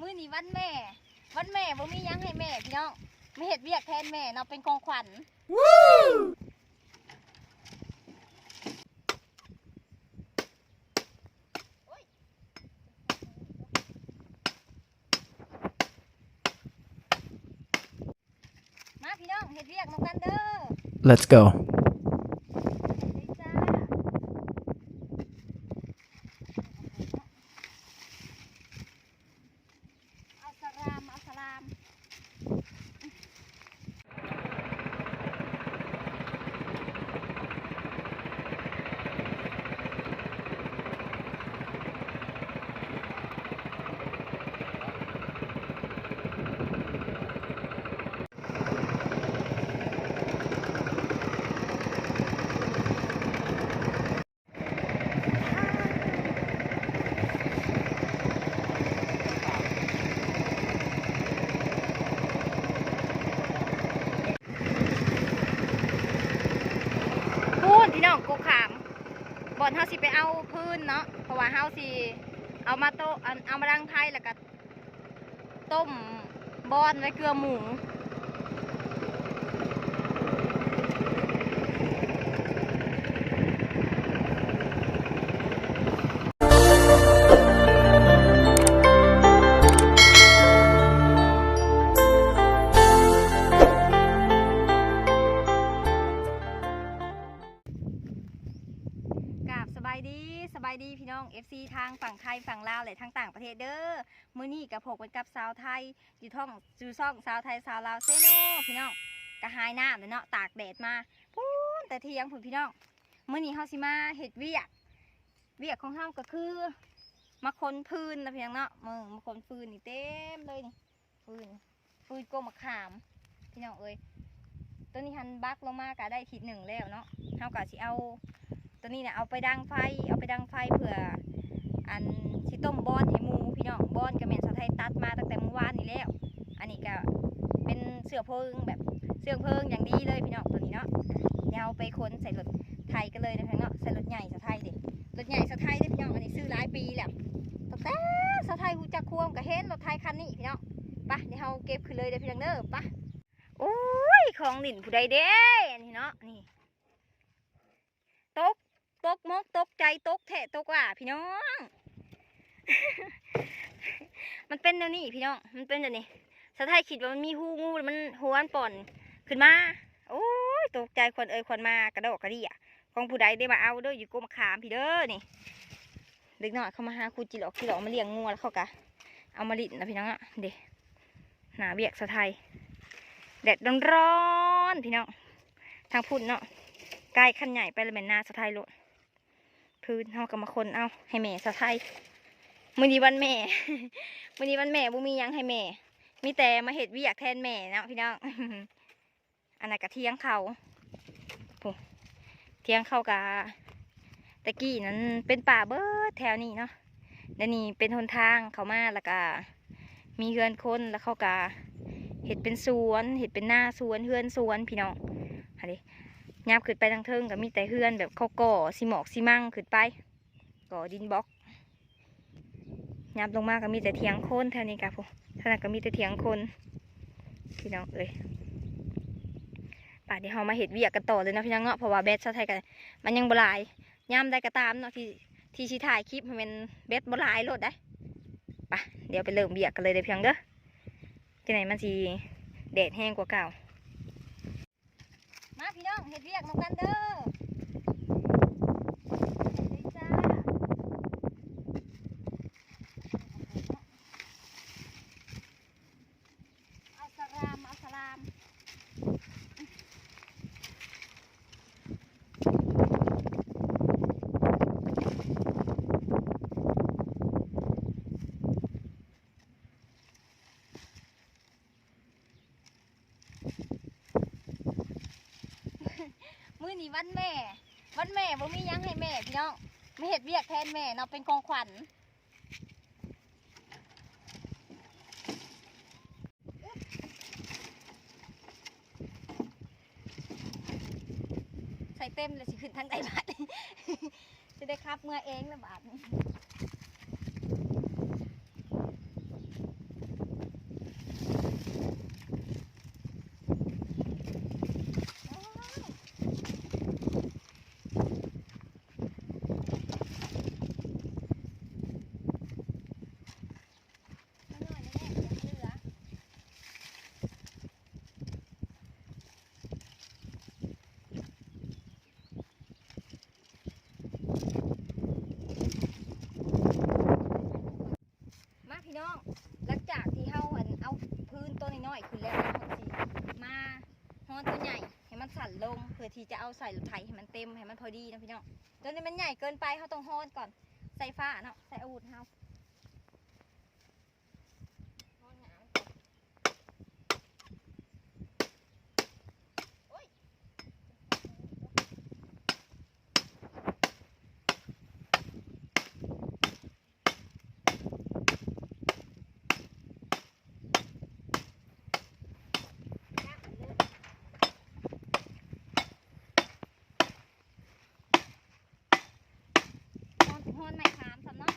ມື້ນີ້ວັນແມ່ ວັນແມ່ບໍ່ມີຫຍັງໃຫ້ແມ່ພີ່ນ້ອງ ມາເຮັດວຽກແທນແມ່ເນາະ ເປັນຂອງຂວັນ. ມາພີ່ນ້ອງ ເຮັດວຽກນຳກັນເດີ. Let's go. ເອົາສະລາມ ເອົາສະລາມ. ພຸ ພຸ້ນພີ່ນ້ອງ ກົກຂາມ ບ່ອນເຮົາຊິໄປເອົາຟືນເນາະ ເພາະວ່າເຮົາຊິເອົາມາໂຕະ ເອົາມາດັງໄຟ ແລ້ວກະ ຕົ້ມບອນໄວ້ເກືອໝູ. ກາບສະບາຍດີ ສະບາຍດີພີ່ນ້ອງ ເອັຟຊີ ທາງຝັ່ງໄທ ຝັ່ງລາວ ແລະ ທາງຕ່າງປະເທດເດີ. ມື້ນີ້ກະພົບກັນກັບສາວໄທ ຢູ່ທ້ອງ ຢູ່ຊ່ອງສາວໄທສາວລາວເຊໂນ ພີ່ນ້ອງ ກະຫາຍນ້ຳແຫຼະເນາະ ຕາກແດດມາພຸ້ນ ແຕ່ທ່ຽງພຸ້ນພີ່ນ້ອງ. ມື້ນີ້ເຮົາຊິມາເຮັດວຽກ ວຽກຂອງເຮົາກະຄືມາຂົນຟືນເນາະ ພີ່ນ້ອງເນາະ. ເບິ່ງ ມາຂົນຟືນນີ້ເຕັມເລີຍນີ້ ຟືນ ຟືນກົກໝາກຂາມ ພີ່ນ້ອງເອີຍ. ໂຕນີ້ຫັ້ນບັກລົງມາກະໄດ້ທິດໜຶ່ງແລ້ວເນາະ ເຮົາກະຊິເອົາ ໂຕນີ້ນະ ເອົາໄປດັງໄຟ ເອົາໄປດັງໄຟເພື່ອ ອັນ ຊິຕົ້ມບອນໃຫ້ໝູພີ່ນ້ອງ. ບອນກະແມ່ນສາວໄທຕັດມາຕັ້ງແຕ່ມື້ວານນີ້ແລ້ວ. ອັນນີ້ກະເປັນເຊື້ອເພີງ ແບບເຊື້ອເພີງຢ່າງດີເລີຍພີ່ນ້ອງ ໂຕນີ້ເນາະ. ດຽວເຮົາໄປຂົນໃສ່ລົດໄຖກັນເລີຍນະພີ່ນ້ອງເນາະ ໃສ່ລົດໃຫຍ່ສາວໄທເດ້ ລົດໃຫຍ່ສາວໄທເດ້ພີ່ນ້ອງ. ອັນນີ້ຊື້ຫຼາຍປີແລ້ວ ຕັ້ງແຕ່ສາວໄທຮູ້ຈັກຄວາມກະເຫັນລົດໄຖຄັນນີ້ພີ່ນ້ອງ. ປະ ດຽວເຮົາເກັບຂຶ້ນເລີຍເດີພີ່ນ້ອງເດີ ປະ. ໂອ້ຍ ຂອງຫຼິ້ນຜູ້ໃດເດ້ ອັນນີ້ເນາະ ນີ້ ຕົກ ຕົກມົກຕົກໃຈ ຕົກແທ້ຕົກວ່າພີ່ນ້ອງ. ມັນເປັນແນວນີ້ພີ່ນ້ອງ ມັນເປັນແນວນີ້. ສາວໄທຄິດວ່າມັນມີຮູງູ ມັນຫົວມັນປ່ອນຂຶ້ນມາ. ໂອ້ຍ ຕົກໃຈ ຂວັນເອີຍຂວັນມາ ກະດອກກະເດຍ. ຂອງຜູ້ໃດເດ້ ມາເອົາເດີ ຢູ່ກົກໝາກຂາມພີ້ເດີນີ້. ເດັກນ້ອຍເຂົາມາຫາຂຸດຈີຫຼອກຈີຫຼອກມາລ້ຽງງົວ ແລ້ວເຂົາກະເອົາມາຫຼິ້ນນະພີ່ນ້ອງເນາະ. ເດ້ ໜ້າວຽກສາວໄທ ແດດຮ້ອນໆ ພີ່ນ້ອງ ທາງພຸ້ນເນາະ ກາຍຄັນໃຫຍ່ໄປລະແມ່ນນາສາວໄທໂລດ. ຟືນເຮົາກະມາຂົນເອົາໃຫ້ແມ່ສາວໄທ. ມື້ນີ້ວັນແມ່ ມື້ນີ້ວັນແມ່ບໍ່ມີຫຍັງໃຫ້ແມ່ ມີແຕ່ມາເຮັດວຽກແທນແມ່ເນາະພີ່ນ້ອງ. ອັນນັ້ນກະຖຽງເຂົາ ພຸ້ນ ຖຽງເຂົາກະ ແຕ່ກີ້ນັ້ນເປັນປ່າເບິດແຖວນີ້ເນາະ. ດຽວນີ້ເປັນຫົນທາງເຂົ້າມາ ແລ້ວກະມີເຮືອນຄົນ ແລ້ວເຂົາກະເຮັດເປັນສວນ ເຮັດເປັນນາສວນ ເຮືອນສວນພີ່ນ້ອງ. ຫັ້ນເດ ຍາມຂຶ້ນໄປທາງເທິງກະມີແຕ່ເຮືອນແບບເຂົາກໍ່ຊິໝອກຊິມັງຂຶ້ນໄປ ກໍ່ດິນບລັອກ. ຍາມລົງມາກະມີແຕ່ຖຽງຄົນ ແຖວນີ້ກະ ທາງນັ້ນກະມີແຕ່ຖຽງຄົນ ພີ່ນ້ອງເອີຍ. ປະ ດຽວເຮົາມາເຮັດວຽກກັນຕໍ່ເລີຍເນາະພີ່ນ້ອງເນາະ ເພາະວ່າແບັດສາວໄທກະມັນຍັງບໍ່ຫຼາຍ. ຍາມໃດກະຕາມເນາະ ທີ່ ທີ່ຊິຖ່າຍຄລິບໃຫ້ແມ່ນແບັດບໍ່ຫຼາຍໂລດໄດ໋. ປະ ດຽວໄປເລີ່ມວຽກກັນເລີຍເດີພີ່ນ້ອງເດີ ຈັ່ງໃດມັນຊິແດດແຮງກວ່າເກົ່າ. ມາພີ່ນ້ອງ ເຮັດວຽກນຳກັນເດີ ເອົາສະລາມ ເອົາສະລາມ. ມື້ນີ້ວັນແມ່ ວັນແມ່ບໍ່ມີຫຍັງໃຫ້ແມ່ພີ່ນ້ອງ ມາເຮັດວຽກແທນແມ່ເນາະ ເປັນຂອງຂວັນ. ໃສ່ເຕັມແລ້ວຊິຂຶ້ນທາງໃດບາດນີ້ ຊິໄດ້ຂັບເມືອເອງແລ້ວບາດນີ້. ພີ່ນ້ອງ ຫຼັງຈາກທີ່ເຮົາ ອັນ ເອົາພື້ນໂຕນ້ອຍໆຂຶ້ນແລ້ວ ເຮົາກໍຊິມາຮ້ອນໂຕໃຫຍ່ໃຫ້ມັນສັ້ນລົງ ເພື່ອທີ່ຈະເອົາໃສ່ລົດໄຖໃຫ້ມັນເຕັມ ໃຫ້ມັນພໍດີເນາະພີ່ນ້ອງ. ໂຕນີ້ມັນໃຫຍ່ເກີນໄປ ເຮົາຕ້ອງຮ້ອນກ່ອນ ໃສ່ຟ້າເນາະ ໃສ່ອາວຸດເຮົາ. ຮ້ອນ ຮ້ອນໄມ້ຂາມຊ້ຳເນາະ.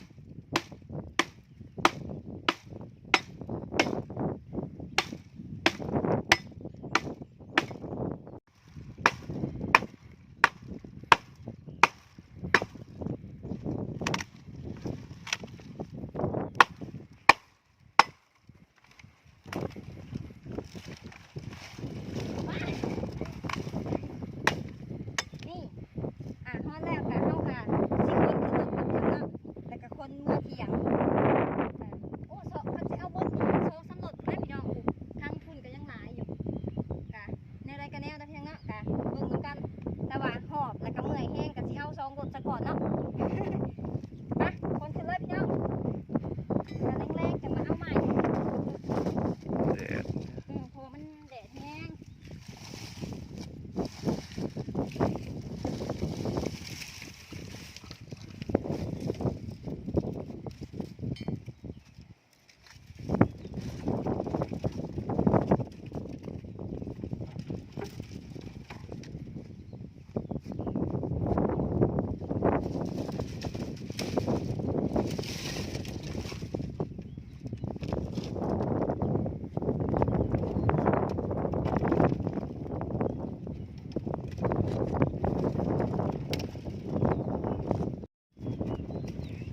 ນີ້ ອ່າ ຮ້ອນແລ້ວກະ ເຮົາກະຊິຂົນຂຶ້ນລົດເນາະ ແລ້ວກະຂົນເມືອຖຽງ. ໂອ້ ເຊາະ ຄັນຊິເອົາເບິດນີ້ ສອງສາມລົດພຸ້ນແຫຼະພີ່ນ້ອງ ທາງພຸ້ນກະຍັງຫຼາຍຢູ່. ກະແນວໃດກະແນວເນາະ ກະເບິ່ງນຳກັນ ແຕ່ວ່າຫອບແລ້ວກະເມື່ອຍແຮງ ກະຊິເອົາສອງລົດສາກ່ອນເນາະ. ມາ ຂົນຂຶ້ນເລີຍພີ່ນ້ອງ ກະແລງໆ ຈັ່ງມາເອົາໃໝ່. ແດດ ອື ເພາະວ່າມັນແດດແຮງ.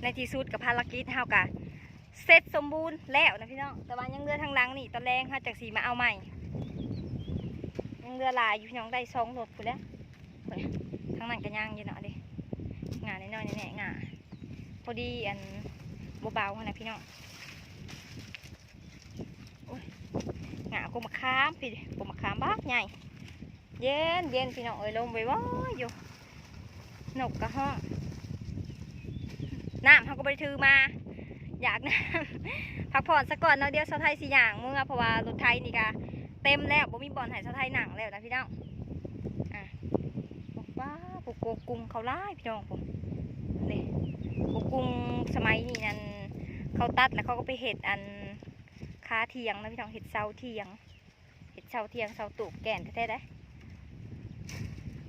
ໃນທີ່ສຸດກໍພາລະກິດເຮົາກໍເສັດສົມບູນແລ້ວນະພີ່ນ້ອງ ແຕ່ວ່າຍັງເຫຼືອທາງຫຼັງນີ້ ຕອນແລງເຮົາຈັ່ງຊິມາເອົາໃໝ່. ຍັງເຫຼືອຫຼາຍຢູ່ພີ່ນ້ອງ ໄດ້ສອງລົດພຸ້ນແຫຼະ. ທາງນັ້ນກໍຍັງຢູ່ເນາະ ເດ້ ງ່ານ້ອຍໆ ແນ່ໆ ງ່າ ພໍດີ ອັນ ບໍ່ເບົາຫັ້ນນະພີ່ນ້ອງ. ໂອ້ຍ ງ່າກົກມະຂາມ ພີ້ ກົກມະຂາມບັກໃຫຍ່. ເຢັນໆ ພີ່ນ້ອງເອີຍ ລົມວອຍໆຢູ່ ນົກກະຮ້ອງ. ນ້ຳເຮົາກໍບໍ່ໄດ້ຖືມາ ຢາກນ້ຳ ພັກຜ່ອນສາກ່ອນເນາະ. ດຽວສາວໄທຊິຍ່າງເມືອ ເພາະວ່າລົດໄຖນີ້ກະເຕັມແລ້ວ ບໍ່ມີບ່ອນໃຫ້ສາວໄທນັ່ງແລ້ວນະພີ່ນ້ອງ. ອ່າ ປ້າ ຜູ້ກົກກຸງເຂົາຫຼາຍພີ່ນ້ອງ ຜູ້ ນີ້ ກົກກຸງສະໄໝນີ້ນັ້ນ ເຂົາຕັດແລ້ວເຂົາກໍໄປເຮັດ ອັນ ຄາຖຽງນະພີ່ນ້ອງ ເຮັດເສົາຖຽງ. ເຮັດເສົາຖຽງເສົາຕູບແກ່ນແທ້ໆ ໄດ໋.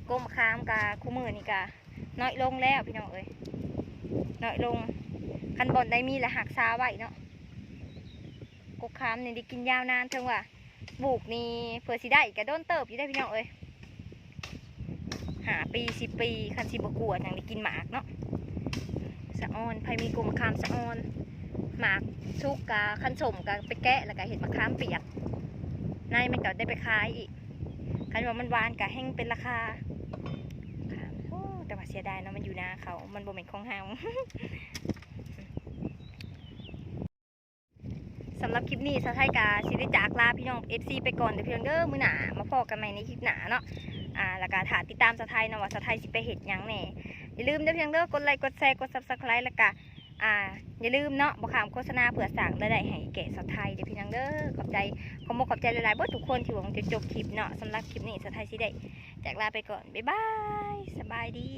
ກົກມະຂາມກະ ຄູ່ມື້ນີ້ກະນ້ອຍລົງແລ້ວພີ່ນ້ອງເອີຍ ນ້ອຍລົງ. ຄັນບ່ອນໃດມີລະຮັກສາໄວ້ເນາະ. ກົກຂາມນີ້ໄດ້ກິນຍາວນານ ເຖິງວ່າປູກນີ້ເພື່ອຊິໄດ້ກະດົນເຕີບຢູ່ເດ້ພີ່ນ້ອງເອີຍ. ຫ້າປີ ສິບປີ ຄັນຊິບໍ່ກົວຫຍັງໄດ້ກິນໝາກເນາະ ສະອອນ. ໃຜມີກົກມະຂາມສະອອນ ໝາກສຸກກະ ຄັນສົ້ມກະໄປແກະ ແລ້ວກະເຮັດໝາກຂາມປຽກ ໃນມັນກະໄດ້ໄປຂາຍອີກ. ຄັນວ່າມັນຫວານກະແຮ່ງເປັນລາຄາ. ໂອ້ ແຕ່ວ່າເສຍດາຍເນາະ ມັນຢູ່ນາເຂົາ ມັນບໍ່ແມ່ນຂອງເຮົາ. ສຳລັບຄລິບນີ້ ສາວໄທກະຊິໄດ້ຈາກລາພີ່ນ້ອງ ເອັຟຊີ ໄປກ່ອນເດີພີ່ນ້ອງເດີ. ມື້ໜ້າມາພໍ້ກັນໃໝ່ໃນຄລິບໜ້າເນາະ. ອ່າ ແລ້ວກະຖ້າຕິດຕາມສາວໄທເນາະ ວ່າສາວໄທຊິໄປເຮັດຫຍັງແດ່. ຢ່າລືມເດີພີ່ນ້ອງເດີ ກົດໄລ ກົດແຊ ກົດ Subscribe ແລ້ວກະ ອ່າ ຢ່າລືມເນາະ ບໍ່ຂາມໂຄສະນາ ເພື່ອສ້າງລາຍໄດ້ໃຫ້ແກ່ສາວໄທເດີພີ່ນ້ອງເດີ. ຂອບໃຈ ຂອບອົກຂອບໃຈຫຼາຍໆ ເບິດທຸກຄົນທີ່ເບິ່ງຈົນຈົບຄລິບເນາະ. ສຳລັບຄລິບນີ້ ສາວໄທຊິໄດ້ຈາກລາໄປກ່ອນ ບາຍບາຍ ສະບາຍດີ.